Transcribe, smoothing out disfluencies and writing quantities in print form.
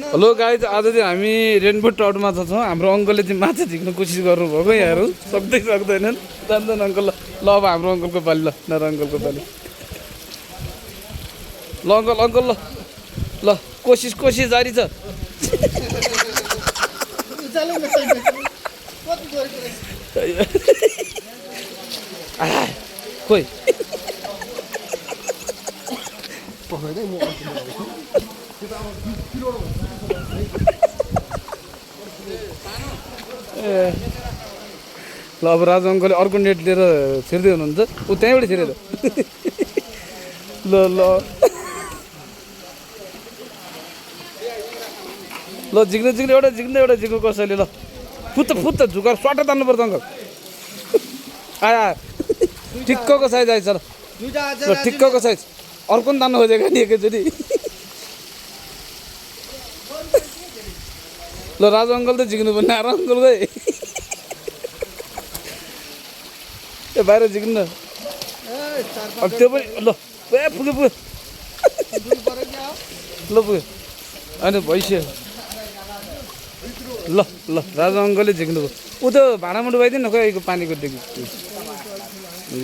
Hello guys, आज चाहिँ हामी रेनबो ट्राउटमा छौँ। हाम्रो अङ्कलले चाहिँ माछा झिक्न कोसिस गर्नुभएको यहाँहरू सक्दैनन्। जान्छन् अङ्कल। ल अब हाम्रो अङ्कलको पालि, ल नर अङ्कलको पालि। ल अङ्कल अङ्कल ल ल कोसिस जारी छ। खोइ ल अब राजु अङ्कलले अर्को नेट लिएर छिर्दै हुनुहुन्छ। ऊ त्यहीँबाट छिरेर ल ल ल झिक्नु एउटा झिक्नु कसैले। ल फुत्त झुकाएर स्वाट तान्नुपर्छ अङ्कल। आया ठिक्कको साइज आएछ। ल ठिक्कको साइज। अर्को पनि तान्नु खोजेको नि एकैचोटि। ल राजु अङ्कल त झिक्नु पर्ने आएर अङ्कल गए। ए बाहिर झिक्नु न। अब त्यो पनि ल पुग्यो ल पुग्यो होइन भइसक्यो। ल ल राजु अङ्कलले झिक्नु भयो। ऊ त भाँडामा डुबाइदिनु न खोइ पानीको डेकी। ल